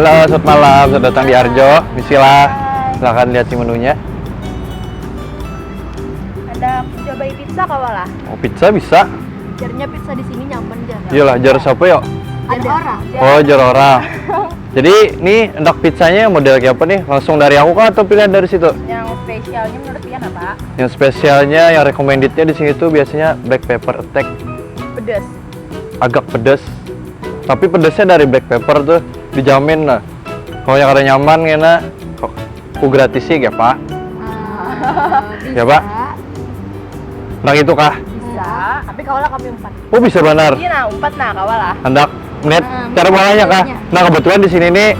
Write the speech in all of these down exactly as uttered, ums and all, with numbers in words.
Halo, selamat malam. Selamat datang di Arjo. Bismillah. Silahkan lihat si menunya. Ada cobai pizza kawa lah. Oh, pizza bisa? Jarnya pizza di sini nyaman jar. Iyalah, jar siapa ya? Ada orang. Oh, jar orang. Jadi, ini hendak pizzanya model kayak apa nih? Langsung dari aku kah atau pilihan dari situ? Yang spesialnya menurut pian apa? Yang spesialnya, yang recommendednya di sini tuh biasanya black pepper attack. Pedas. Agak pedas. Tapi pedasnya dari black pepper tuh dijamin lah. Kalau yang ada nyaman ngena, kok ku gratis sih gak pak? Ah, Ya, Pak? bisa. Nah itu kah? Bisa. Tapi kalau lah kami umpat. Oh bisa benar. Iya nah umpat nah kawa lah. Hendak melihat Hmm, cara pengolahannya kah? iya. Nah kebetulan di sini nih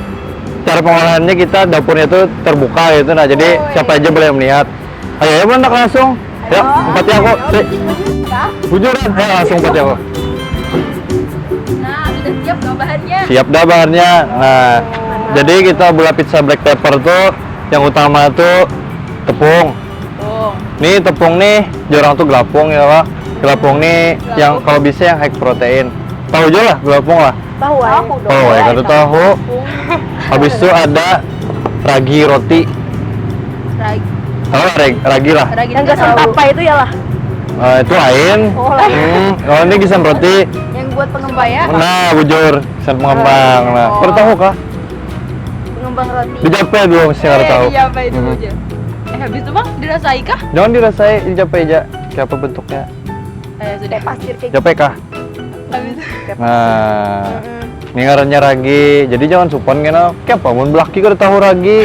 cara pengolahannya kita dapurnya tuh terbuka gitu nah jadi Oh, siapa iya. Aja boleh melihat. Ayo ya hendak langsung. Ya, Ayo. empatnya aku. Sih. Kah? Bujuran, ayo langsung empatnya aku. Nah sudah siap nggak bahannya? Siap dah bahannya. Nah, jadi kita bola pizza black pepper tuh yang utama tuh tepung. Tuh. Nih tepung nih, jorang tuh gelapung ya pak. Gelapung nih yang kalau bisa yang high protein. Tahu aja lah gelapung lah. Tahu ay. Tahu ay, kada tahu. Habis itu ada ragi roti. Ragi. Tahu lah ragi, ragi lah. Yang gasan tapa itu ya lah. Eh, itu lain. Oh, lain. Hmm, kalau ini gisan roti. Yang buat pengembaya. Nah, bujur, gisan pengembang. Nah, Oh. Baru tahu kah? Pengembang roti. Dijape dulu mesti harus tahu. Iya apa itu Hmm. aja. Eh habis itu bang dirasai kah? Jangan dirasai, dijape aja. Kayak apa bentuknya? Eh sudah. Kayak pasir kayak Jape kah? Habis itu. Nah, ini ngarannya ragi. Jadi jangan supan kena. Kayak apa? Mun belaki kada tahu ragi.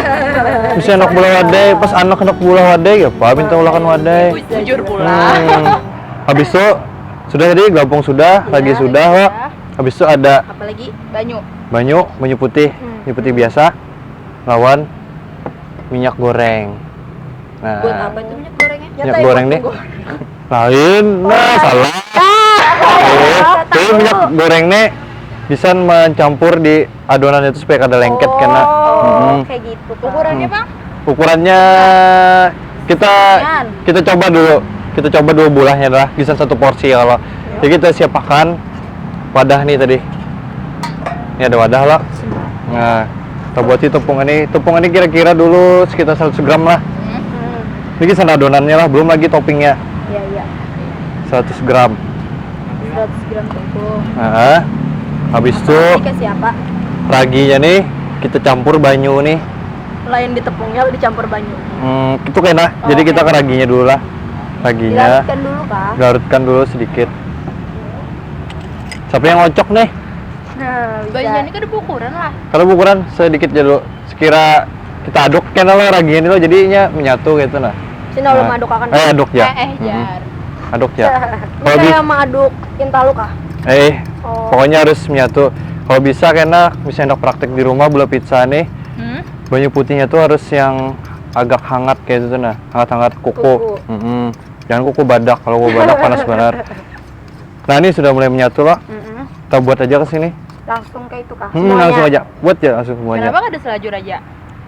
Bisa anak bola wadai, pas anak anak bola wadai ya apa? Minta ulakan wadai. Bujur pula. Hmm. Habis itu sudah tadi gelapung sudah, ragi Iya, sudah, ragi Wak. sudah. Habis itu ada Apalagi banyu. Banyu, banyu putih, Hmm. banyu putih biasa, lawan minyak goreng. Nah, Buat apa itu minyak gorengnya? Minyak goreng nih. Lain, nah salah. Eh, Jadi minyak goreng nih bisa mencampur di adonan itu supaya kada lengket Oh, kena. Mm-mm. Kayak gitu. Ukurannya bang? Ukurannya kita Yan. Kita coba dulu. Kita coba dua bulahnya dah. Bisa satu porsi ya kalau. Jadi kita siapkan wadah nih tadi. Ini ada wadah lah. Nah, kita buat si tepung ini. Tepung ini kira-kira dulu sekitar seratus gram lah. Hmm. Ini kisah adonannya lah, belum lagi toppingnya. Iya iya. Seratus gram. Seratus gram tepung. Nah, habis itu Ini kasih apa? Raginya nih kita campur banyu nih. Lain di tepungnya dicampur banyu. Hmm, itu kena. Oh, Jadi kita oke. Ke raginya dulu lah. Raginya Dilarutkan dulu kah? Larutkan dulu sedikit. Siapa yang ngocok nih? Nah, bisa. Banyak ini kan ukuran lah. Kalau ukuran sedikit aja dulu. Sekira kita aduk kena lah raginya itu jadinya menyatu gitu nah. Sini kalau Nah. aduk akan. Eh aduk ya. Eh, eh, Mm-mm. jar. Aduk ya. Ini Kalau di- kayak mengaduk intalu kah? Eh, Oh. Pokoknya harus menyatu. Kalau bisa kena bisa hendak praktek di rumah bola pizza nih. Hmm? Banyu putihnya tuh harus yang agak hangat kayak itu tuh nah, hangat-hangat kuku. Kuku. Mm-mm. Jangan kuku badak, kalau kuku badak panas benar. Nah ini sudah mulai menyatu lah. Mm-mm. Kita buat aja ke sini. Langsung kayak itu kah? Hmm, langsung aja, buat ya langsung semuanya. Kenapa nggak ada selajur aja?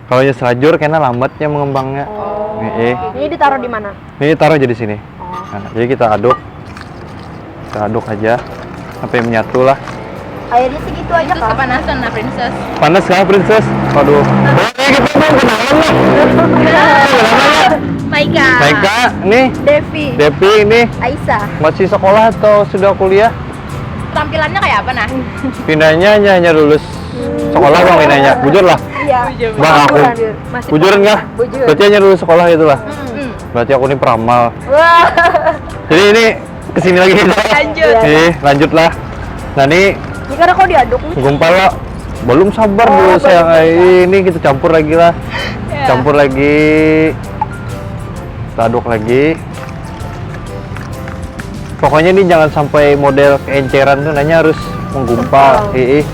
Kalau ya selajur kena lambatnya mengembangnya. Oh. Nih, eh. Ini ditaruh di mana? Ini taruh aja di sini. Oh. Nah, jadi kita aduk. Kita aduk aja sampai menyatu lah. Airnya segitu aja Itu kah? Kepanasan nah princess. Panas lah princess. Waduh. Boleh kita mau kenalan lah. Maika. Maika, nih Devi. Devi ini Aisyah. Masih sekolah atau sudah kuliah? Tampilannya kayak apa nah? Pinanya hanya, hanya lulus sekolah bang pinanya. Bujur lah. Iya. Bang aku. Masih Bujur enggak? Bujur. Berarti hanya lulus sekolah itulah. Hmm. Berarti aku ini peramal. Wah. Jadi ini kesini lagi kita. Lanjut. Nih, lanjut lah. Nah ini Ini karena kau diaduk nih. gumpal lah. Belum sabar Oh, dulu belum sayang. sabar. Ini kita campur lagi lah. Ya. Campur lagi. Kita aduk lagi. Pokoknya ini jangan sampai model keenceran tuh, nanya harus menggumpal. Gumpal. Ih, ih.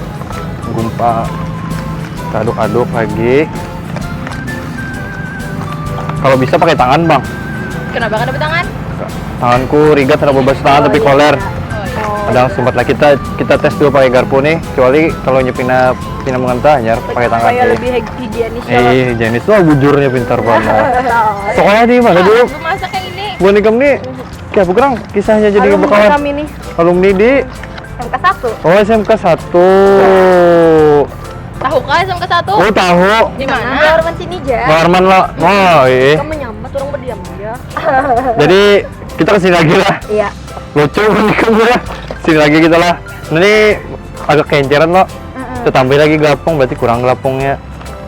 Menggumpal. Kita aduk-aduk lagi. Kalau bisa pakai tangan, Bang. Kenapa kada pakai tangan? Tanganku rigat ada beberapa tangan tapi koler. Oh, iya. Kadang sempat lah kita kita tes dulu pakai garpu nih, kecuali kalau nyepina pina mengentah nyar pakai tangan. Supaya Iya. Lebih higienis ya. Eh, jenis tuh bujurnya pintar banget. Sekolah di mana dulu? Aku masak yang ini. Bukan ikam nih. Kayak apa kurang kisahnya jadi Alumni bekawan? Kami nih. Alumni di M K satu. Oh, S M K satu. Tahu kah S M K satu? Oh, tahu. Di mana? Keluar man sini aja. Warman lo. Oh, iya. Kamu menyambat orang berdiam aja. Jadi kita kesini lagi lah. Iya. Lucu kan kamu lah. Sini lagi kita lah. Nah, ini agak kenceran lo. Kita tambahin lagi gelapung, berarti kurang gelapungnya.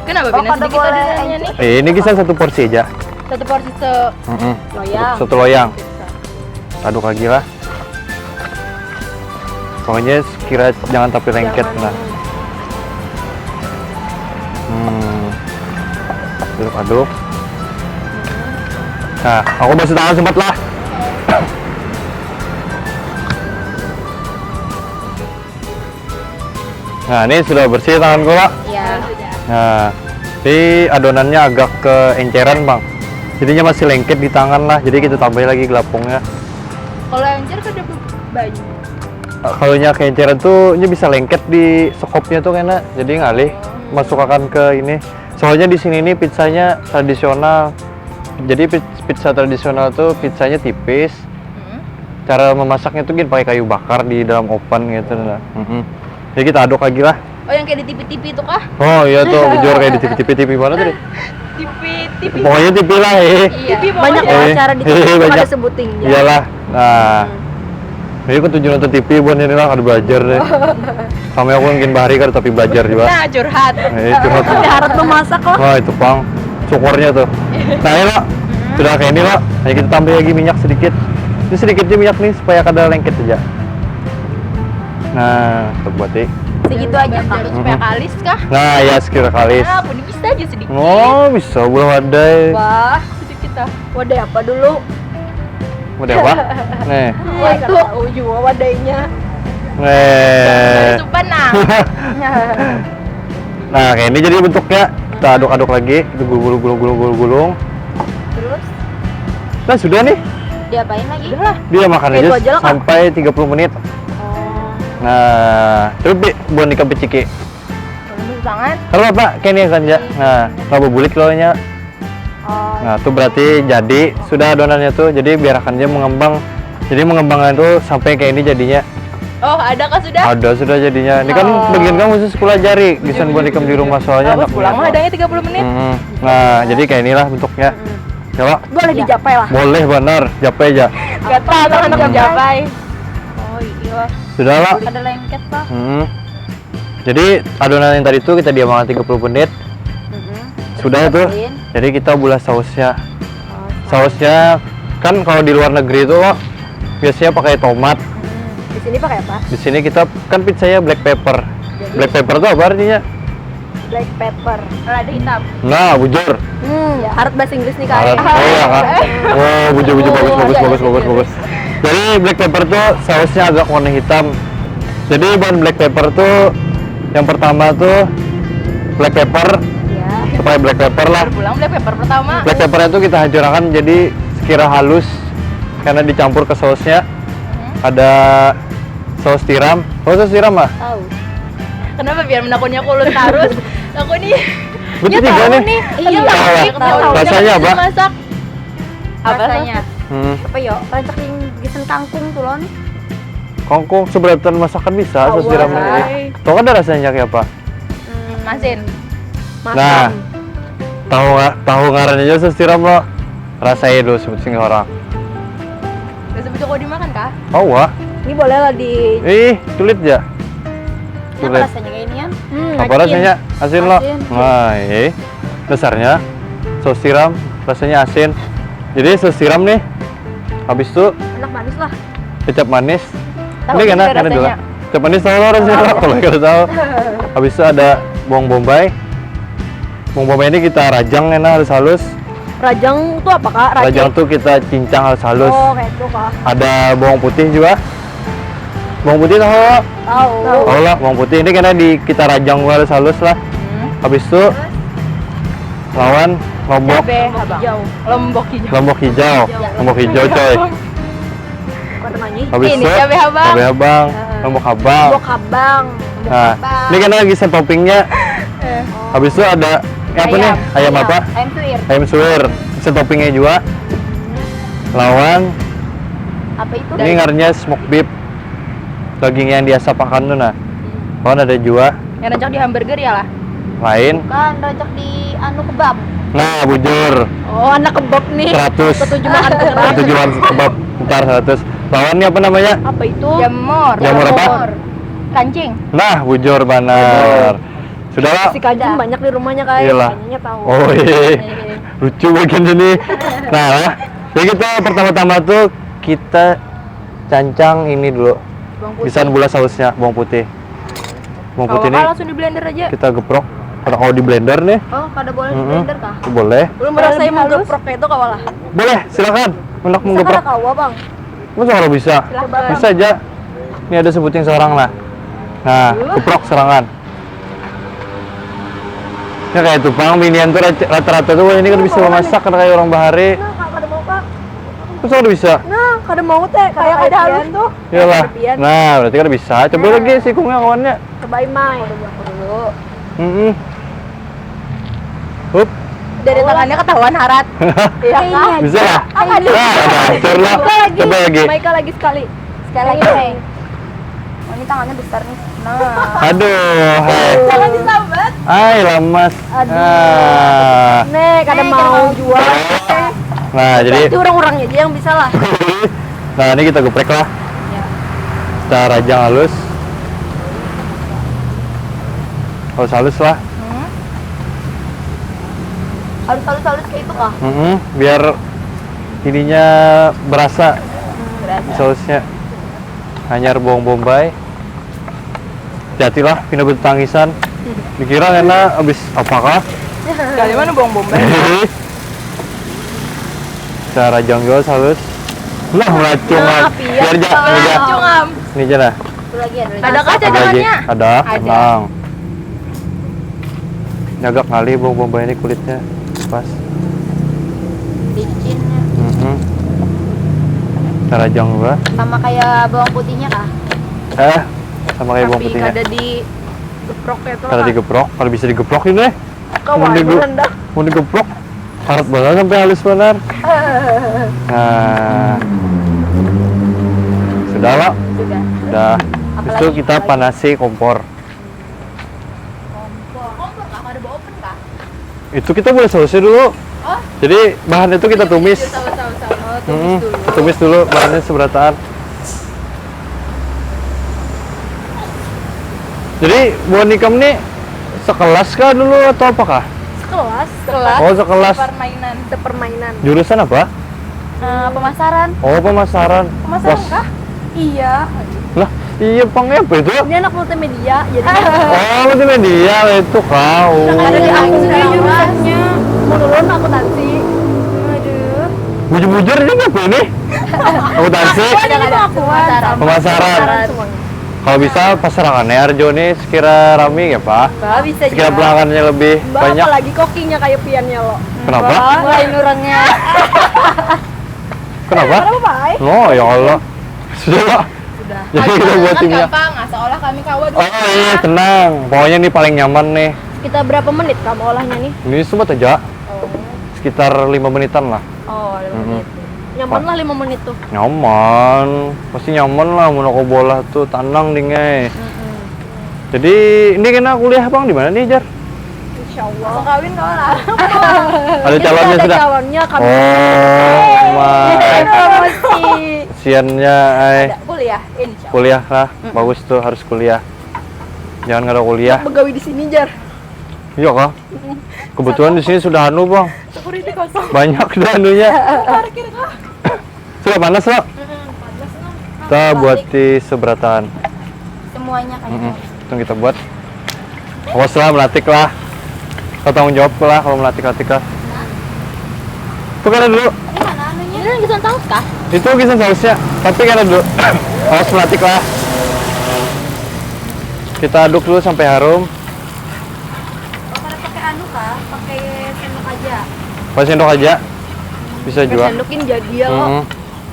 Kenapa Oh, pindah kada sedikit tadi boleh. nanya nih? Eh, ini kisah satu porsi aja. Satu porsi se Mm-mm. Loyang. Satu loyang. Aduk lagi lah. Pokoknya sekira jangan tapi lengket. Nah. Hmm. Aduk-aduk. Nah, aku basuh tangan sempat lah. Nah, ini sudah bersih tanganku, Pak. Iya. Nah, ini adonannya agak keenceran, Bang. Jadinya masih lengket di tangan lah. Jadi kita tambahin lagi gelapungnya. Kalau encer kada be- banyak. Kalau nya keenceran tuh, nya bisa lengket di sekopnya tuh kena. Jadi ngalih masuk akan ke ini. Soalnya di sini nih pizzanya tradisional. Jadi piz- pizza tradisional tuh pizzanya tipis. Hmm. Cara memasaknya tuh gini pakai kayu bakar di dalam oven gitu nah. Mm-mm. Jadi kita aduk lagi lah. Oh, yang kayak di T V-T V itu kah? Oh iya tuh, bujur kayak di T V, T V, T V mana tadi? T V, T V. Pokoknya T V lah eh. Iya. Banyak Eh, lah acara di T V eh, itu banyak. Ada sebuting ya. Iyalah. Nah, ini aku tujuh nonton T V buat ini lah, kada belajar deh. Sama aku mungkin bahari kada tapi belajar juga. Nah, curhat. Eh, curhat. Ada harap memasak loh. Wah itu pang, syukurnya tuh. Nah ini lo, sudah kayak ini lo, hanya kita tambah lagi minyak sedikit. Ini sedikit aja minyak nih supaya kada lengket aja. Nah, untuk buat nih. Segitu aja kak. Supaya kalis kah? Nah ya sekira kalis. Nah, aku ini bisa aja sedikit. Oh bisa bulah wadai. Wah, Sedikit ah. Wadai apa dulu? Udah apa? Nih. Wah, itu tahu juga wadainya. Nih. Supan nah. Nah kayak ini jadi bentuknya. Kita aduk-aduk lagi. Kita gulung-gulung gulung-gulung gulung. Terus Nah sudah nih. Diapain lagi? Dia makan Kayak aja itu aja lah, Kak. Sampai tiga puluh menit. Oh. Nah, coba buat ikan peciki. Bagus banget. Kalau apa? Kayak ini kan ya. Nah, kalau bulik lonya. Oh. Nah, itu berarti jadi sudah adonannya tuh. Jadi biarkan dia mengembang. Jadi mengembangnya tuh sampai kayak ini jadinya. Oh, ada kah sudah? Ada sudah jadinya. Ini kan Oh. bagian kamu khusus sekolah jari, bisa buat ikam di rumah soalnya Aku anak pulang mah punya. Adanya tiga puluh menit. Hmm. Nah, jadi kayak inilah bentuknya. Coba. Boleh dijapai lah. Boleh benar, japai aja. Gatal tangan aku japai. Oh iya. Sudah lah. Ada lengket pak. Hmm. Jadi adonan yang tadi itu kita diamkan tiga puluh menit. Sudah itu. Jadi kita bulah sausnya. Sausnya kan kalau di luar negeri itu biasanya pakai tomat. Di sini pakai apa? Di sini kita kan pizzanya black pepper. Black pepper itu apa artinya? Black pepper. Lada hitam. Nah, bujur. Hmm, harus bahasa Inggris nih kak. Alat. Oh ya kan. Oh, bujur bujur bagus bagus bagus bagus bagus. Jadi black pepper tuh sausnya agak warna hitam. Jadi bahan black pepper tuh yang pertama tuh black pepper. Ya. Supaya black pepper lah. Pulang black pepper pertama. Black peppernya tuh kita hancurkan jadi sekira halus karena dicampur ke sausnya. Ada saus tiram. Tahu saus tiram mah? Tahu. Kenapa biar menakunnya kulun terus? Aku nih. Betul juga nih. Iya, Tahu lah. tahu. Rasanya apa? Masak. Apa Rasanya. Hmm. Apa yo? Rancak yang gisen kangkung tuh lon. Kangkung seberatan masakan bisa saus tiram ini. Hai. Tahu kan ada rasanya kayak apa? Hmm, Masin. Nah, tahu nggak tahu ngarannya aja saus tiram lo. Rasanya dulu sebut sing orang. Gak sebut kau dimakan kah? Oh wah. Ini boleh lah di Ih, sulit ya. Ini apa Sulit. Rasanya kayak ini ya? Hmm, Apa rasanya? Asin lo. Asin. Nah, eh. Dasarnya saus tiram rasanya asin. Jadi saus tiram nih. Habis itu Enak manis lah. kecap manis. Tahu Ini kena juga kena dulu. rasanya. Kecap manis tahu rasanya lo. Kalau nggak tahu. Habis itu ada bawang bombay. Bawang bombay ini kita rajang enak halus-halus. Rajang tuh apa kak? Rajang tuh kita cincang halus-halus. Oh kayak itu kak. Ada bawang putih juga. Bawang putih tahu? Tahu. Tahu lah, bawang putih ini kena di kita rajang halus-halus lah. Habis itu lawan lombok, Cabe habang. Hijau. Lombok hijau. lombok hijau, lombok hijau coy. Warnanya. Habis Ini itu cabe habang. cabe habang, lombok habang. Lombok habang. Nah, ini kena lagi set toppingnya. Habis itu ada eh, apa nih? Ayam apa? Ayam suwir. Ayam suwir. Set toppingnya juga. Lawan Apa itu? ini ngarannya smoke beef. Daging yang diasap akan tuh nah. Lawan ada juga. Yang rancak di hamburger ya lah. Lain. Kan racak di anu kebab. Nah, bujur. Oh, anak kebab nih. Seratus. Ketujuh makan kebab. Ketujuh makan kebab. Ntar seratus. Lawannya apa namanya? Apa itu? Jamur. Jamur apa? Kancing. Nah, bujur banar. Sudahlah. Si kancing banyak di rumahnya, kayak Iyalah. Kayaknya tahu. Oh iya. Lucu bagian sini. Nah, lah. Jadi kita pertama-tama tuh kita cancang ini dulu. Desain bola sausnya, bawang putih. Bawang putih Awak ini langsung di blender aja. Kita geprok. Kada kawa di blender nih. Oh, kada boleh di Mm-mm. blender kah? Boleh. Lu merasa mau geprok itu kawalah. Boleh, silakan. Hendak Bisa menggeprok. Kada kawa, Bang? Masa kalau bisa? Silakan. Bisa aja. Ini ada sebuting seorang lah. Nah, geprok serangan. Ya kayak itu pang binian tuh rata- rata-rata tuh ini kan bisa memasak kada kayak orang bahari. Nah, Kak, kada mau, Kak. Masa kada bisa? Nah, kada mau teh, kayak kada halus tuh. Iyalah. Kepian. Nah, berarti kada bisa. Coba lagi sih kungnya kawannya. Cobain, Mai. Dulu. Mm-mm. Hup. Dari tangannya ketahuan harat. Iya, Kak. Bisa lah. Apa nih? Nah, hancur lah. Coba lagi. Coba lagi. Maika lagi sekali. Sekali lagi, Mai. Oh, ini tangannya besar nih. Nah. Aduh, hai. Jangan disambat. Ai, lamas. Aduh. Ah. Nih, kada Nih, mau kada mau. Jual. Nah, jadi Itu orang-orangnya aja yang bisa lah. Nah, ini kita geprek lah. Ya. Kita rajang halus. Halus-halus lah. Hmm. Halus-halus halus kayak itu kah? Mm-mm, biar ininya berasa Berasa. sausnya. Hanyar bawang bombay. Hati-hatilah, pina betangisan. Dikira kena habis apakah? Dari mana bawang bombay? Cara jonggo halus. Nah, melacungan. Nah, iya. Biar ja, ini ja. Cungam. Ini ja nah. Itu lagi ada lagi. Ada kah Ada lagi. cadangannya? Ada, Ada. Tenang. Nyagak ngalih bawang bombay ini kulitnya. Pas. Licinnya. Mm-mm. Cara jonggo. Sama kayak bawang putihnya kah? Eh, sama kayak bawang Tapi putihnya. Kada di geprok ya tuh. Kada digeprok, kalau bisa digeprok ini. Kawan Mun digu- rendah. Mun digeprok, harat banget sampai halus benar. Nah, sudah lah. Sudah. Sudah. Habis itu kita panasi kompor. Kompor, kompor kah? Ada bau open kah? Itu kita boleh sausnya dulu. Oh. Jadi bahan itu kita tumis. Tahu tahu tahu. Oh, Mm-mm. tumis dulu. Tumis dulu bahannya seberataan. Jadi buat nikam nih sekelas kah dulu atau apakah? Sekelas. Sekelas. Oh, sekelas. Permainan. Sepermainan. Jurusan apa? Eh, pemasaran. Oh, pemasaran. Pemasaran Wah. Kah? Iya. Lah, iya pang apa itu? Ini anak multimedia, jadi Oh, multimedia itu kau. Ada di aku Sekarang jurusannya. Menurun akuntansi. Aduh. Bujur-bujur ini apa ini? Akuntansi. Ada aku. Pemasaran. Pemasaran. Semuanya. Kalau bisa pasarangannya Arjo nih sekira rami ya, Pak. Bah, bisa Sekira juga. Pelanggannya lebih Mbak, banyak. Apalagi kokinya kayak piannya lo. Kenapa? Bah, lain orangnya. Kenapa? Kenapa, Pak? No, ya Allah. Sudah, Pak. Sudah. Jadi kita buat Kan timnya. Gampang, asal olah kami kawa dulu. Oh iya, tenang. Pokoknya ini paling nyaman nih. Kita berapa menit kamu olahnya nih? Ini sempat aja. Oh. Sekitar lima menitan lah. Oh, lima Mm-mm. menit. Nyaman lah lima menit tuh. Nyaman. Pasti nyaman lah mun aku bola tuh, tenang ding ai. Mm-mm. Jadi ini kena kuliah bang di mana nih, Jar? Insya Allah. Mau kawin kau lah. Ada calonnya Ada sudah. Calonnya kami. Oh, my. Promosi. Siannya ai. Ada kuliah, insya Allah. Kuliah lah. Bagus tuh, harus kuliah. Jangan nggak ada kuliah. Begawi di sini, Jar. Iya kah? Kebetulan di sini sudah anu, Bang. Security kosong. Banyak dah anunya. Parkir kah? Sudah panas, Bang. Panas, no. Kita buat di seberatan. Semuanya kayak Mm-mm. Itu kita buat. Awas lah, melatik lah. Kau tanggung jawab lah kalau melatik-latik lah. Itu kan dulu. Ini mana anunya? Ini lagi saus kah? Itu kisah sausnya. Tapi kan dulu. Awas melatik lah. Kita aduk dulu sampai harum. Oh, kada pakai anu kah? Pakai sendok aja. Pakai sendok aja. Bisa juga. Sendokin jadi ya lo. Mm-mm.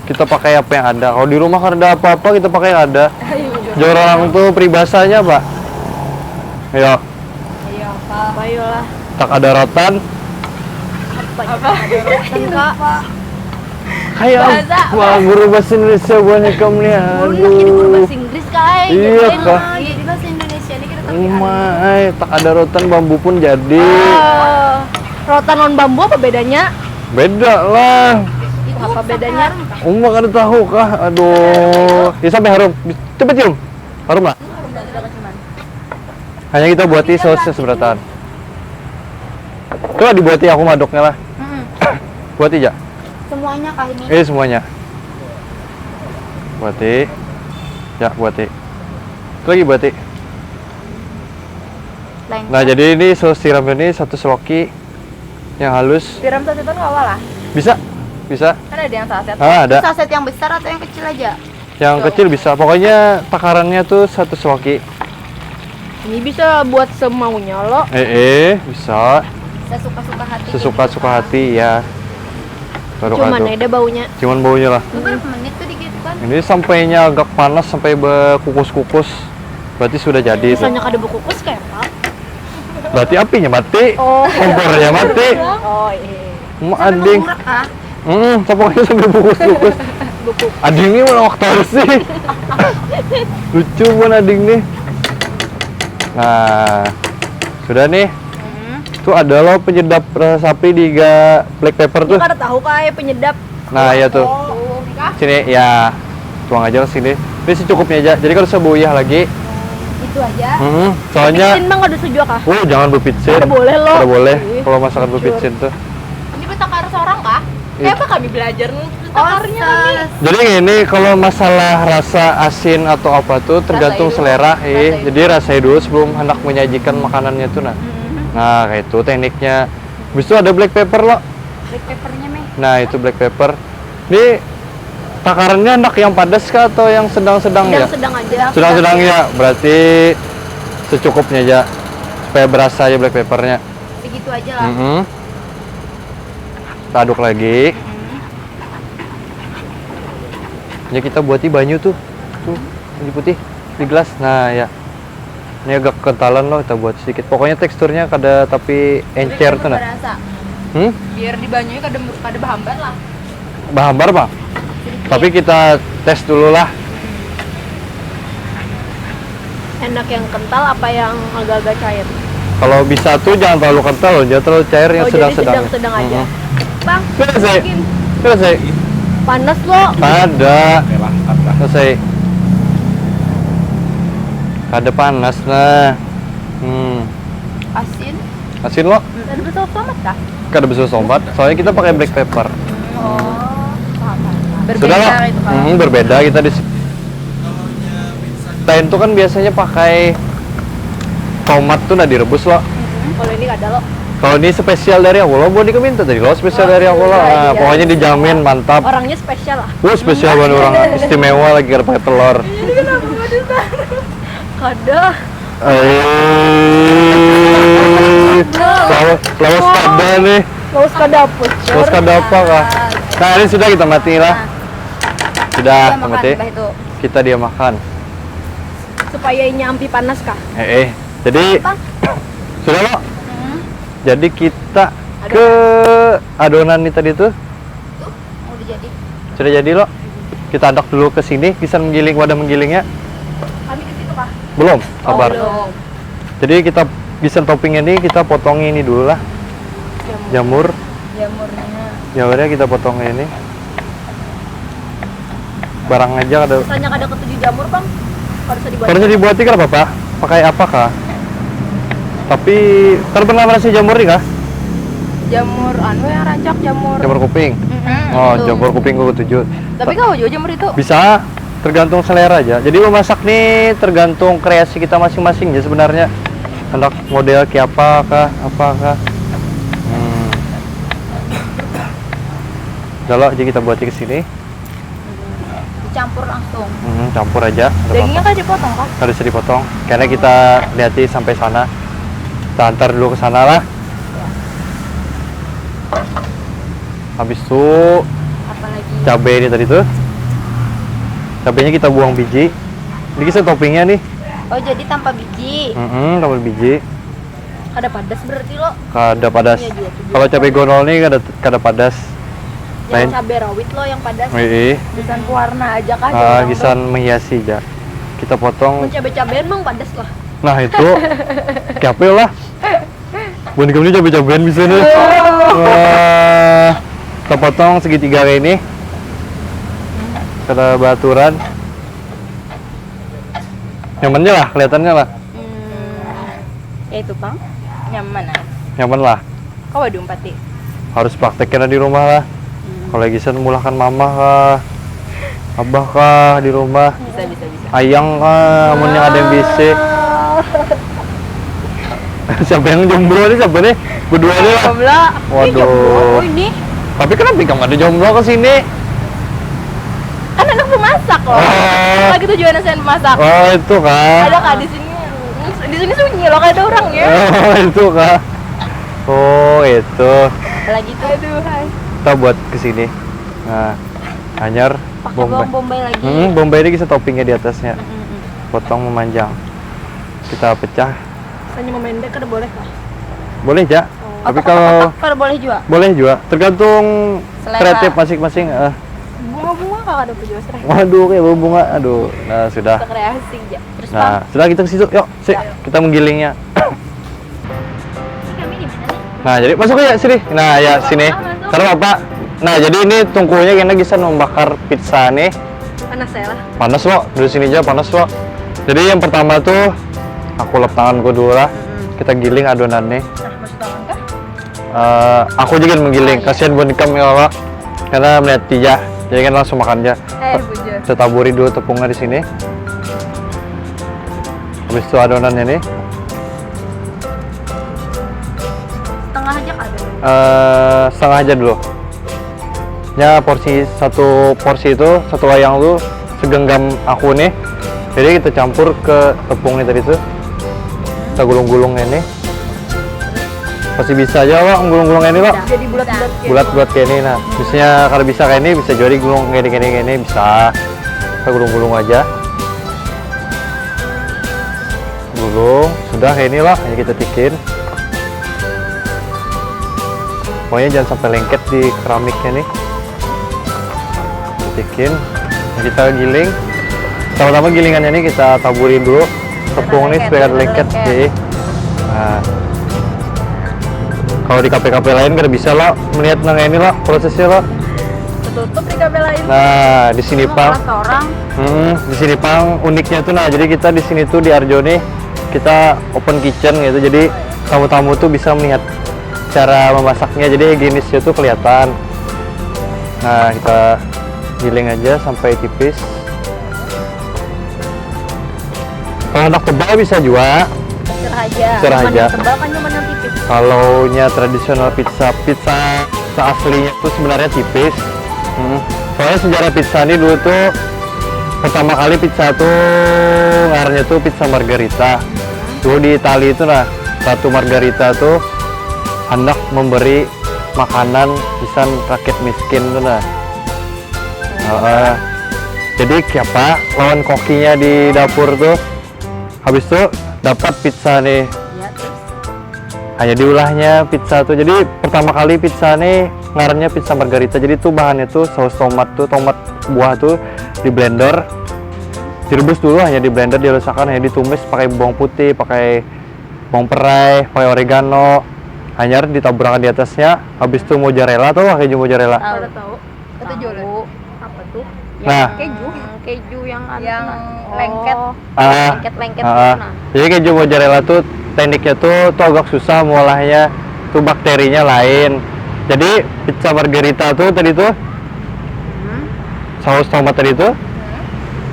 Kita pakai apa yang ada. Kalau di rumah kada ada apa-apa, kita pakai yang ada. Jar orang tuh peribahasanya apa? Ya, Ayo, Pak. Ayolah. tak ada rotan. Apa? Enggak. Kayak Bahasa wah, guru bahasa Indonesia buahnya kamu nih. Ulun nak jadi guru Aduh. bahasa Inggris, Kai. Iya, Jadi Kak. Jadi bahasa Indonesia ini kita Uma, eh, tak ada rotan bambu pun jadi. Eh, rotan lawan bambu apa bedanya? Beda lah. Apa bedanya? Uma kada tahu kah? Aduh. Ya sampai harum. Coba cium. Harum lah. Hanya kita buati sausnya seberataan. Coba dibuati aku madoknya lah. Mm-mm. Buati aja. Semuanya kah ini? Eh semuanya. Buati. Ya buati. Itu lagi buati. Lain. Nah jadi ini saus tiram ini satu seloki yang halus. Tiram sasetan kawa lah. Bisa, bisa. Kan ada yang saset. Ah ada. Saset yang besar atau yang kecil aja? Yang kecil bisa. Pokoknya takarannya tuh satu seloki. Ini bisa buat semaunya lo. Eh eh bisa. Sesuka-suka hati. Sesuka-suka hati ya. Baru Cuman kado. Ada baunya. Cuman baunya lah. Berapa menit tuh digitu kan? Ini sampainya agak panas sampai berkukus-kukus. Berarti sudah jadi itu. Misalnya kada berkukus kayak apa? Berarti apinya mati. Oh. Kompornya mati. Oh iya. Mau ading. Murah kah? Hmm, pokoknya sampai berkukus-kukus. Buku. Ading ini mana waktu sih? Lucu pun ading nih. Nah, sudah nih. Hmm. Tuh ada loh penyedap rasa sapi di ga black pepper Ini tuh. Kada tahu kayak penyedap. Nah, ya tuh. Oh, kah? Sini ya. Tuang aja ke sini. Ini secukupnya aja. Jadi kada usah bauyah lagi. Itu aja. Hmm, soalnya Sin bang kada setuju kah? Oh, jangan bepitsin. Kada boleh, loh. Kada boleh. Ih, Kalau masakan jujur. Bepitsin tuh. Ini bertakar seorang kah? Iya. Siapa kami belajar takarnya tadi? Jadi ini kalau masalah rasa asin atau apa tuh tergantung Rasai dulu. Selera, eh. Rasai. Jadi rasai dulu sebelum hendak menyajikan makanannya tuh nah. Hmm. Nah, kayak itu tekniknya. Habis itu ada black pepper loh. Black peppernya meh. Nah, itu black pepper. Ini takarannya hendak yang padas kah atau yang sedang-sedang ya? Sedang-sedang aja. Sedang-sedang ya, berarti secukupnya aja supaya berasa aja black peppernya. Segitu aja lah. Mm-mm. Kita aduk lagi. Hmm. Ya kita buati banyu tuh. Tuh, banyu putih di gelas. Nah, ya. Ini agak kentalan loh kita buat sedikit. Pokoknya teksturnya kada tapi encer tuh nah. Berasa. Hmm? Biar di banyunya kada kada bahambar lah. Bahambar, Bang. Tapi kita tes dulu lah. Enak yang kental apa yang agak-agak cair? Kalau bisa tuh jangan terlalu kental, jangan terlalu cair, yang Oh, jadi sedang-sedang. Sedang-sedang aja. Mm-mm. Bang, Terus sih, terus sih. Panas lo. Kada. Terus sih. Kada panas nah. Hmm. Asin. Asin lo? Ada betul tomat kah? Kada besar sombat, soalnya kita pakai black pepper. Oh, paham. Sudah lah. Itu kalau. Hmm, berbeda kita di sini. Lain tuh kan biasanya pakai tomat tuh nah direbus lo. Hmm, kalau ini kada lo. Kalau ini spesial dari aku lo, buat dikeminta tadi lo spesial dari aku lo. Oh, Nah, iya. Pokoknya dijamin mantap. Orangnya spesial lah. Wah, spesial banget orang istimewa lagi kada pakai telur. Kada. Eh, lawas, lawas kada nih. Lawas kada apa? Lawas kada apa kah? Nah, ini sudah kita mati lah. Sudah, kita mati. Itu. Kita dia makan. Supaya inya ampi panas kah? Eh, eh. Jadi Bang. Sudah lo. Hmm. Jadi kita ke adonan nih tadi tuh. Tuh, mau dijadi. Sudah jadi lo. Kita adak dulu ke sini, bisa menggiling wadah menggilingnya. Kami ke situ kah? Belum, sabar. Oh, belum. Jadi kita bisa toppingnya nih, kita potongi ini dulu lah. Jamur. Jamurnya. Jamurnya kita potong kayak ini. Barang aja kada. Misalnya kada ketuju jamur, Bang. Kada usah dibuat. Kalau dibuat kada apa-apa. Pakai apa kah? Tapi kada pernah merasa jamur nih kah? Jamur anu yang rancak jamur. Jamur kuping. Mm-mm. Oh, Tuh. Jamur kuping gue ketuju. Tapi kau juga jamur itu. Bisa, tergantung selera aja. Jadi memasak nih tergantung kreasi kita masing-masing ya sebenarnya. Hendak model kayak apa kah, apa kah. Hmm. Kalau aja kita buat ke sini. Dicampur langsung. Hmm, campur aja. Ada Dagingnya apa-apa. Kan dipotong kah? Harus dipotong. Karena kita lihat sampai sana. Kita antar dulu ke sana lah. Habis itu Apalagi? Cabai ini tadi tuh. Cabainya kita buang biji. Ini kita toppingnya nih. Oh, jadi tanpa biji. Mm-mm, tanpa biji. Kada padas berarti lo. Kada padas. Iya juga tuh. Kalau cabai gonol nih kada kada padas. Yang Lain. Cabai rawit lo yang padas. Ih, Gisan pewarna aja kah? ah, gisan menghiasi aja. Kita potong. Cabai-cabai emang padas lah. Nah, itu. Kape lah. Buhan ikam ni cabe-cabean bisa nih. Wah, kita potong segitiga kayak ini. Kita baturan. Nyamannya lah, kelihatannya lah. Hmm, ya itu pang, nyaman aja. Nyaman lah. Kawa diumpati. Harus prakteknya di rumah lah. Kalau lagi sen mulahkan mamah kah, abah kah di rumah, Bisa, bisa, bisa. Ayang kah, amun yang ada yang bisi. Siapa yang jomblo nih, siapa nih? Berdua nih lah. Jomblo. Waduh. Ini jomblo. Oh, ini. Tapi kenapa ikam ada jomblo ke sini? Kan anak pemasak loh. Oh. Lagi tujuan saya pemasak. Oh, itu kah? Ada kah di sini? Di sini sunyi loh, kada ada orang ya. Oh, itu kah? Oh, itu. Lagi tuh. Aduh, hai. Kita buat ke sini. Nah, anyar Pakai bombay. Bawang bombay lagi. Hmm, bombay ini bisa toppingnya di atasnya. Mm-mm. Potong memanjang. Kita pecah. Misalnya memendek kada boleh kah? Boleh, ja. Tapi Otak-otak kalau kada boleh juga. Boleh juga, tergantung Selera. Kreatif masing-masing. Eh. Bunga-bunga kah kada punya serai? Waduh, kayak bunga. Aduh, nah sudah. Kreasi aja. Terus Nah, sudah kita ke situ. Yuk, sih, kita menggilingnya. Kami di mana nih? Nah, jadi masuk ya sini. Nah, ya sini. Karena apa? Nah, jadi ini tungkunya kena bisa membakar pizza nih. Panas saya lah. Panas loh, dari sini aja panas loh. Jadi yang pertama tuh aku lap tanganku dulu lah. Kita giling adonan nih. Nah, masuk tangan kah? Eh, aku juga menggiling, kasihan buat ikam ya Allah. Karena melihat dia, jadi kan langsung makan aja. Eh, bujur. Kita taburi dulu tepungnya di sini. Habis itu adonannya nih, Setengah aja kah? eh setengah aja dulu. Ya porsi satu porsi itu satu wayang tuh segenggam aku nih. Jadi kita campur ke tepungnya tadi tuh. Kita gulung-gulung ini. Pasti bisa aja, Wak, gulung-gulung ini, Wak. Jadi bulat-bulat. Bulat-bulat kayak ini, nah. Misalnya kalau bisa kayak ini, bisa jadi gulung kayak ini, kayak ini, kayak ini, bisa. Kita gulung-gulung aja. Gulung, sudah kayak ini, Wak. Hanya kita tikin. Pokoknya jangan sampai lengket di keramiknya nih. Tikin, kita giling. Pertama-tama gilingannya ini kita taburin dulu tepung nih supaya kada lengket. Jadi, nah, kalau di kafe-kafe lain kada bisa lah melihat nang ini lah prosesnya lah. Tertutup di kafe lain. Nah, di sini pang, Salah seorang. hmm, di sini pang uniknya tuh, nah, jadi kita di sini tuh di Arjo nih kita open kitchen gitu, jadi tamu-tamu tuh bisa melihat cara memasaknya, jadi higienisnya tuh kelihatan. Nah, kita giling aja sampai tipis. Kalau hendak tebal bisa juga. Serah aja. Serah aja. Tebal kan cuma yang tipis. Kalau nya tradisional pizza, pizza, pizza aslinya tuh sebenarnya tipis. Hmm. Soalnya sejarah pizza ini dulu tuh pertama kali pizza tuh ngarannya tuh pizza margherita. Dulu di Italia itu, nah, Ratu Margarita tuh hendak memberi makanan pisan rakyat miskin tuh, nah. Heeh. Jadi siapa lawan kokinya di dapur tuh? Habis itu dapat pizza nih. Ya, terus. Hanya diulahnya pizza tuh. Jadi pertama kali pizza nih ngarannya pizza margherita. Jadi tuh bahannya tuh saus tomat tuh, tomat buah tuh di blender. Direbus dulu, hanya di blender, dihalusakan, hanya ditumis pakai bawang putih, pakai bawang perai, pakai oregano. Hanyar ditaburakan di atasnya. Habis itu mozzarella tuh, keju mozzarella. Tahu. Kada tahu. Kata jualan. Apa tuh? Nah. Keju. Keju yang anu Yang nah. lengket. Oh. Ah, Lengket-lengket ah. Gitu nah. Jadi keju mozzarella tuh tekniknya tuh tuh agak susah mengolahnya. Tuh bakterinya lain. Jadi pizza margherita tuh tadi tuh Hmm. saus tomat tadi tuh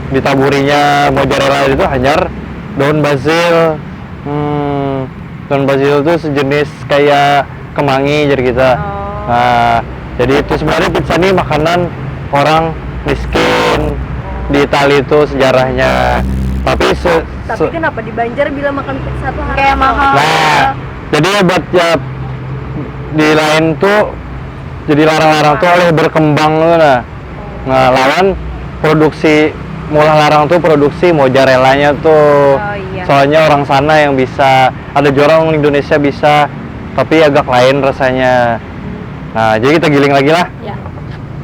ditaburinya mozzarella itu hanyar daun basil. Hmm, daun basil itu sejenis kayak kemangi jadi kita. Oh. Nah, jadi itu sebenarnya pizza ini makanan orang miskin di Italia itu sejarahnya. Tapi se- Tapi se- kenapa di Banjar bila makan pizza tuh harus Kayak mahal. Nah, jadi ya buat ya di lain tuh jadi larang-larang tuh oleh berkembang tuh, nah. Nah, lawan produksi mulah larang tuh produksi mozzarellanya tuh. Oh, iya. Soalnya orang sana yang bisa, ada juga orang Indonesia bisa, tapi agak lain rasanya. Nah, jadi kita giling lagi lah. Ya.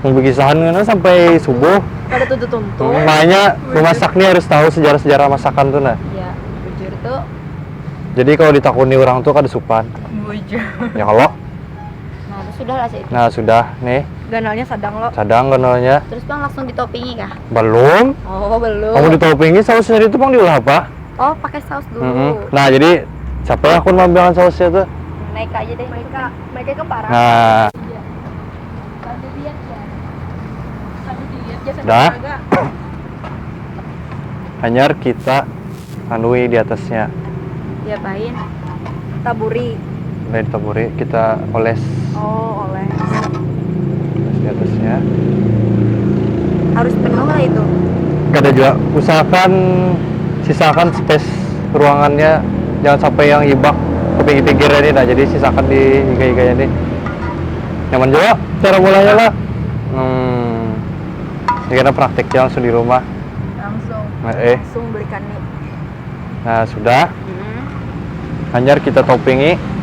Mau berkisahan kan sampai subuh. Kada tuntut-tuntut. Makanya memasak nih harus tahu sejarah-sejarah masakan tuh, nah. Ya, bujur tuh. Jadi kalau ditakuni orang tuh kada supan. Bujur. Ya kalau? Nah, itu sudah lah sih. Nah, sudah nih. Ganalnya sadang lo. Sadang ganalnya. Terus bang langsung ditopingi kah? Belum. Oh, belum. Kamu ditopingi sausnya itu bang diolah apa? Oh, pakai saus dulu. Mm-mm. Nah, jadi siapa yang aku mengambilkan sausnya tuh? Naik aja deh. Mereka, mereka ke parah. Nah, Sambil dilihat ya. Sambil dilihat ya sambil Dah. Olahraga. Hanyar kita anui di atasnya. Diapain? Taburi. Udah ditaburi, kita oles Oh, oleh. di atasnya. Harus penuh lah itu. Kada juga, usahakan sisakan space ruangannya, jangan sampai yang hibak ke pinggir-pinggirnya nih. Nah, jadi sisakan di higa-higanya nih. Nyaman juga cara mulanya lah. Hmm. Ini karena prakteknya langsung di rumah. Langsung. Nah, eh. Langsung belikan nih. Nah, sudah. Hmm. Hanyar kita toppingi.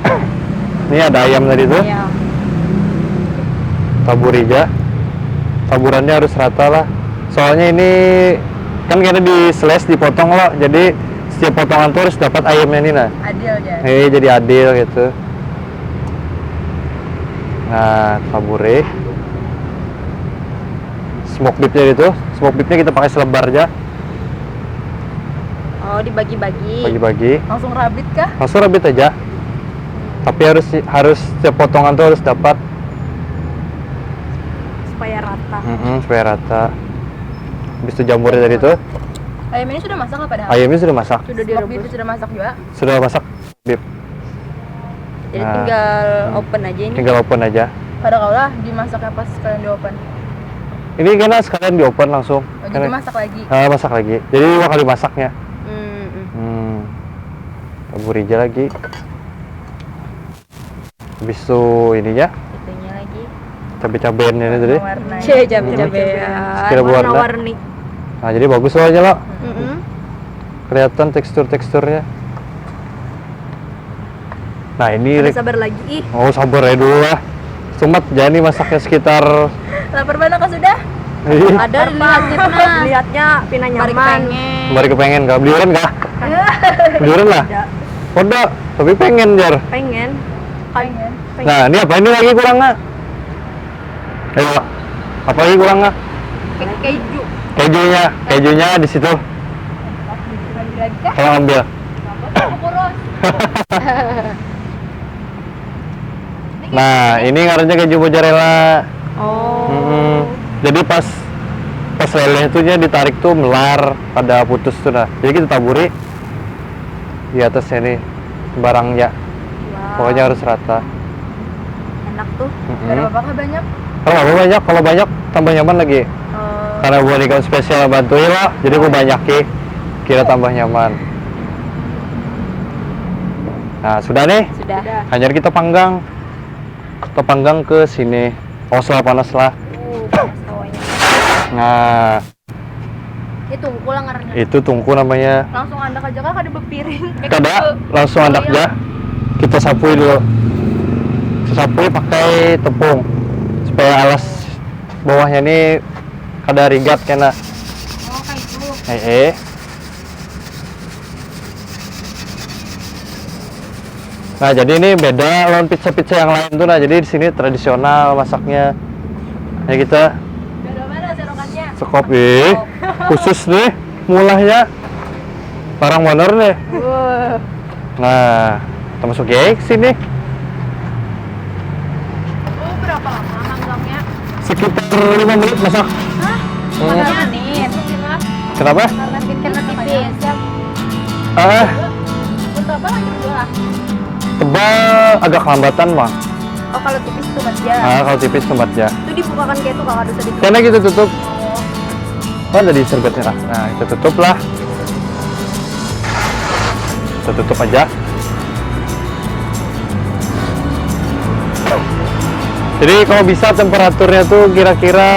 Ini ada ayam tadi tuh. Iya. Taburi aja. Taburannya harus rata lah. Soalnya ini kan kena di slice, dipotong loh. Jadi setiap potongan tuh harus dapat ayamnya nih nah. Adil ya. Eh, jadi adil gitu. Nah, taburi. Smoke beefnya itu, smoke beefnya kita pakai selebar aja. Oh, dibagi-bagi. Bagi-bagi. Langsung rabit kah? Langsung rabit aja. Tapi harus harus setiap potongan tuh harus dapat. Supaya rata. Mm-mm, supaya rata. Habis itu jamurnya tadi tuh. Ayam ini sudah masak apa dah? Ayamnya sudah masak. Sudah direbus. Sudah masak juga. Sudah masak beef. Jadi Nah. Tinggal open aja ini. Tinggal open aja. Kada kalah dimasaknya pas sekalian di open. Ini kena sekalian di open langsung. Oh, jadi Kena- masak lagi. Ah, masak lagi. Jadi dua kali masaknya. Hmm, hmm. Hmm. Taburi aja lagi. Habis itu ininya, Itunya lagi. cabai-cabaiannya ini tadi. Warna. Cie, cabai-cabai. Sekira warna. Warna-warni. Nah, jadi bagus soalnya loh. Mm-mm. Kelihatan tekstur-teksturnya. Nah, ini Ada Rik. Sabar lagi ih. Oh, sabar ya dulu lah. Sumat, jadi masaknya sekitar Lapar mana kah sudah? Ih, Ada dilihatnya nah. Dilihatnya pina nyaman. Mari kepengen kah? Beliuran kah? Beliuran lah. Podo, tapi pengen jar. Pengen. Pengen. Nah, ini apa ini lagi kurangnya? Ayo, apa lagi kurangnya? Keju. Kejunya, kejunya di situ. Lagi kah? Kalau ambil. Kurus. Nah, ini ngarannya keju mozzarella. Oh. Mm-mm. Jadi pas pas leleh tuh dia ditarik tuh melar pada putus tuh nah. Jadi kita taburi di atasnya nih barangnya. Wow. Pokoknya harus rata. Enak tuh. Mm-mm. Berapa kah banyak? Kalau apa banyak, kalau banyak tambah nyaman lagi. Eh, Karena buat ikon spesial bantu ya, jadi aku banyak ki. Kira tambah nyaman. Nah, sudah nih. Sudah. Hanyar kita panggang. Kita panggang ke sini. Awas lah, panas lah. Uh, panas hawanya. Nah, Ini tungku lah ngarannya. Itu tungku namanya. Langsung andak aja kah kada bepiring? Kada, langsung andak aja. Kita sapui dulu. Kita sapui pakai tepung supaya alas bawahnya ini kada rigat kena. Oh, kayak itu. Eh, eh. Nah, jadi ini beda lawan pizza-pizza yang lain tuh. Nah, jadi di sini tradisional masaknya. Ya kita Dari mana serokannya? sekop ih khusus nih mulahnya. Parang bener nih. Wah. Nah, termasuk ya ke sini Oh, berapa lama manggangnya? sekitar lima menit masak. Hah? Hmm. Pada menit. Kenapa? Karena bikin tipis. Ah, Untuk apa lanjut dua? Tebal agak lambatan, Bang. Oh, kalau tipis tuh mas ya. Ah, kalau tipis tempat ya. Itu dibukakan kayak itu kakak dosa dikit. Karena kita tutup. Kan tadi serbetnya lah. Nah, kita tutup lah. Kita tutup aja. Jadi kalau bisa temperaturnya tuh kira-kira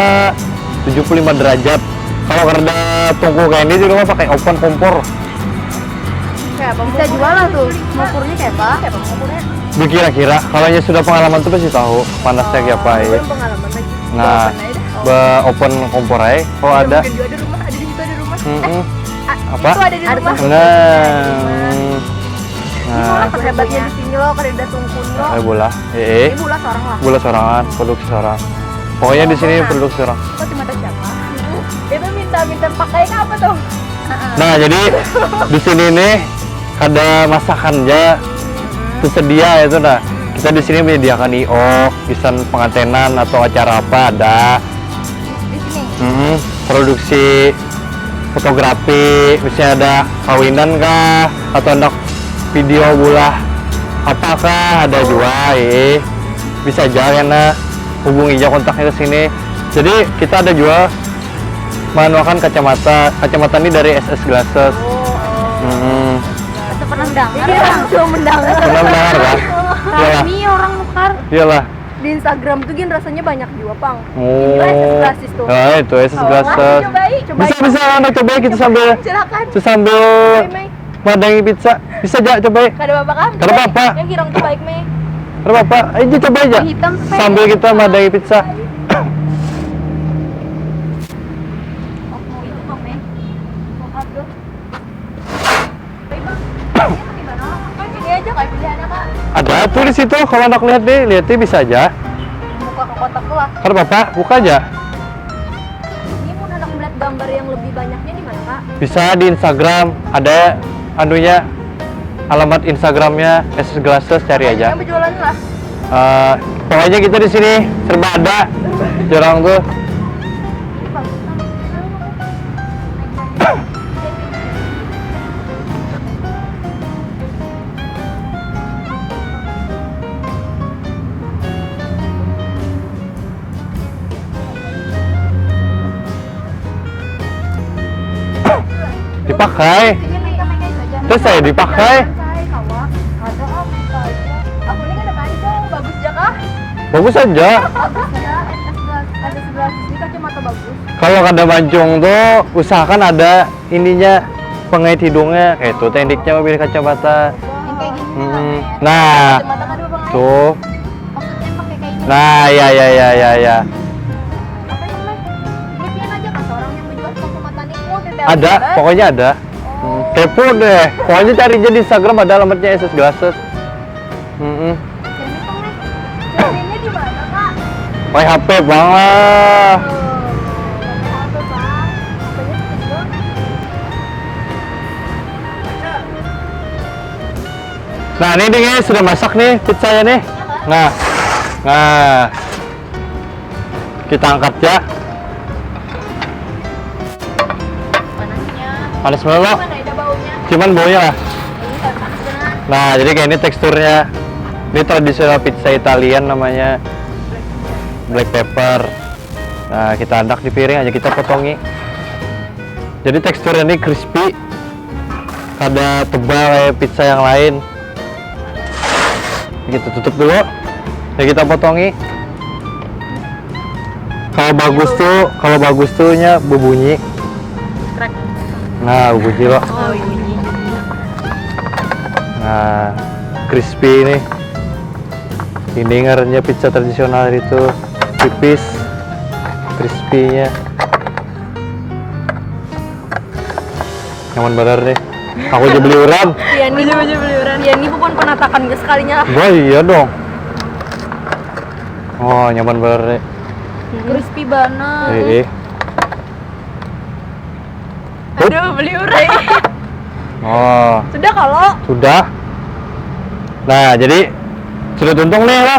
tujuh puluh lima derajat. Kalau kada tungku kayak ini di rumah pakai oven kompor. Kayak apa? Bisa juga lah tuh. Ngukurnya kayak apa? Kayak apa ngukurnya? Dikira-kira, kalau yang sudah pengalaman tuh pasti tahu panasnya kayak apa ya. Belum pengalaman lagi. Nah, Open aja deh. Be open kompor aja. Kalau ada. Mungkin juga ada rumah, ada juga ada rumah. Mm-mm. Ah, Apa? Itu ada di Ada rumah. Nah, Nah, terhebatnya di sini loh, kada ada tungkun loh. Eh, bola. Eh, eh. Ini bola seorang lah. Bola sorangan, produksi sorang. Pokoknya di sini produksi sorang. Kok cuma siapa? Dia tuh minta-minta pakai apa tuh? Nah, jadi di sini nih ada masakan aja tersedia itu nah. Kita di sini menyediakan iok, desain pengantenan atau acara apa ada. Di sini. Hmm, produksi fotografi, misalnya ada kawinan kah atau ada video bola apakah ada juga eh bisa aja karena hubungi aja kontaknya ke sini. Jadi kita ada juga manuakan kacamata, kacamata ini dari S S Glasses. Hmm, Itu pernah mendengar. Iya, langsung mendengar. Pernah mendengar kan? Iyalah, Ini orang nukar. Iyalah. Di Instagram tuh gin rasanya banyak juga, Pang. Oh. Ini S S Glasses tuh. Nah, itu S S Glasses. Cobai, cobai. Bisa bisa anak cobai kita sambil Silakan. sambil Cobai, Mai. Madangi pizza. Bisa aja cobai. Kada apa-apa kan? Kada apa-apa. Yang hirang tuh baik, Mai. Kada apa-apa. Aja coba aja. Hitam tuh, Mai. Sambil kita madangi pizza. Oh, itu tuh, Mai. Buka tuh. Baik, Bang. Ini aja kayak pilihannya, Kak. Ada tuh di situ kalau anak lihat deh, lihatnya bisa aja. Buka ke kotak tuh lah. Kada apa-apa, buka aja. Ini mau anak melihat gambar yang lebih banyaknya di mana, Kak? Bisa di Instagram, ada anunya alamat Instagramnya S S Glasses cari aja. Yang berjualan lah. Eh, pokoknya kita di sini serba ada. Jarang tuh. Dipakai. Terus saya dipakai. Saya kawak. Ada, oh, minta aja. Aku ini kada mancung, bagus aja kah? Bagus aja. Bagus ya, S S Glasses. Ada sebelah sini kacamata bagus. Kalau kada mancung tuh usahakan ada ininya pengait hidungnya kayak itu tekniknya mobil kacamata. Yang kayak gini Hmm. lah. Nah, Kacamata kada apa, Bang? Tuh. Maksudnya pakai kayak gini. Nah, ya ya ya ya ya. Apa namanya? Ini pian aja kan seorang yang menjual kacamata nih. Oh, ada Ada, pokoknya ada. Hmm, kepo deh. Pokoknya cari aja di Instagram ada alamatnya S S Glasses. Hmm. Jadi, Bang, nih, carinya di mana, Kak? Pakai H P bang lah. Oh, pakai apa, Bang? Apanya tuh? Nah ini nih sudah masak nih pizzanya nih. Nah, nah kita angkat ya. Panasnya. Panas banget loh. Mana ada baunya? Cuman baunya lah. Ini kan panas banget. Nah jadi kayak ini teksturnya. Ini tradisional pizza Italian namanya black pepper. Nah kita adak di piring aja kita potongi. Jadi teksturnya ini crispy. Kada tebal kayak pizza yang lain. Kita tutup dulu. Ya kita potongi. Kalau bagus tuh, kalau bagus tuh nya berbunyi. Krek. Nah, berbunyi loh. Oh, ini. Nah, crispy ini. Ini ngarannya pizza tradisional itu. Tipis. Crispy-nya. Nyaman banar nih. Aku aja beli uran. Iya, ini baju beli orang. Iya, ini bukan penatakan ke sekalinya lah. Wah iya dong. Oh nyaman banar nih. Crispy banget. Eh, eh. Aduh, beli orang. Oh Sudah kalau sudah. Nah jadi sudah tuntung nih lo.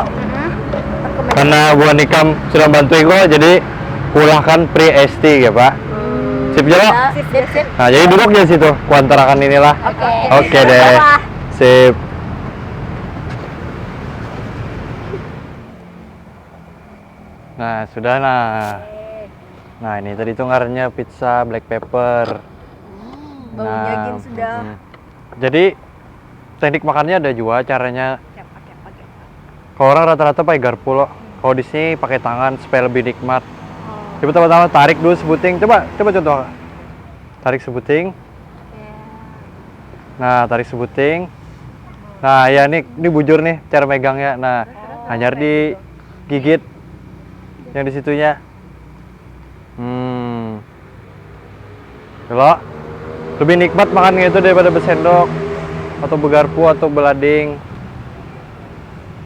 Karena buhan ikam sudah bantu iko jadi kulahkan free S T ya pak. Sip ya lo. Sip, sip, sip. Nah jadi duduk di situ. Kuantarakan inilah. Oke. Oke deh. Sip. Nah sudah nah. Nah ini tadi tuh ngarannya pizza black pepper. Baunya Nah, gin sudah. mm. Jadi teknik makannya ada juga caranya. Siapa, siapa, siapa? Kalau orang rata-rata pakai garpu loh. Kalau di sini pakai tangan supaya lebih nikmat. Oh. Coba pertama-tama tarik dulu sebuting. Coba coba contoh. Tarik sebuting. Ya. Nah, tarik sebuting. Nah, ya ini ini bujur nih cara megangnya. Nah, hanyar digigit yang di situnya. Hmm. Kalau lebih nikmat makan itu daripada bersendok. atau begarpu atau belading.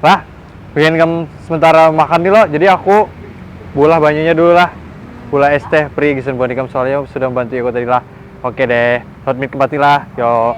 Lah, bikin kam sementara makan nih lo. Jadi aku bulah banyunya dulu lah. Bulah es teh, pri, gasan buhan ikam soalnya sudah membantu aku tadi lah. Oke deh, submit kembali lah. Yo.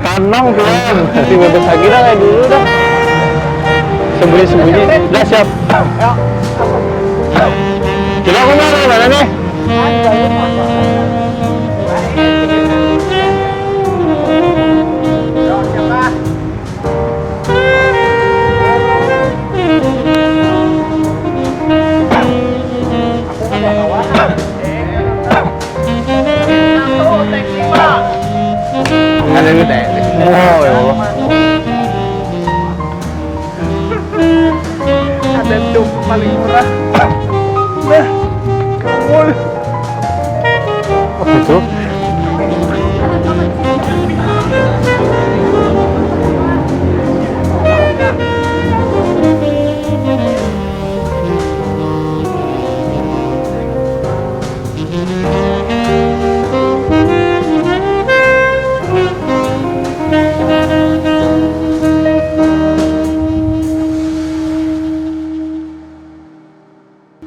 Tanang tuan. Tiba-tiba lagi dah kayak dulu dah. Sembunyi-sembunyi. Dah siap. Kita aku mau ke mana nih? Ada duit ya? Oh ya Allah. Ada dum paling murah. Nah, woi. Apa itu?